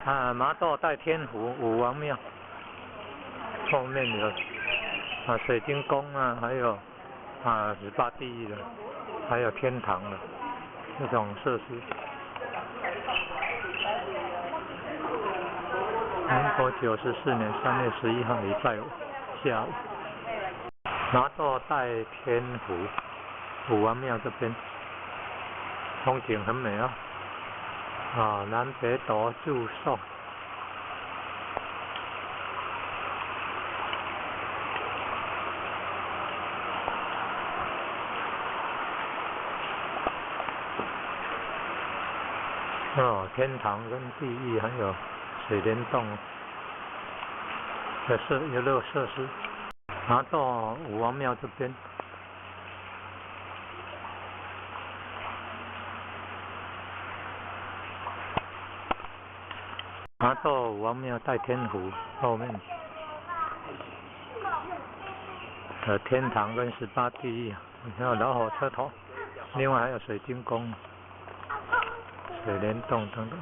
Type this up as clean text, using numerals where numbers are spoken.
啊，麻豆代天府五王廟後面有水晶宮啊，還有十八地獄的，還有天堂的這種設施。民國94年3月11號禮拜五下午，麻豆代天府五王廟這邊風景很美啊！啊，南北斗祝壽。哦，天堂跟地獄還有水簾洞的遊樂設施。然後到五王廟這邊，然後到五王廟代天府後面的天堂跟十八地獄，還有老火車頭，另外還有水晶宮、水簾洞等等。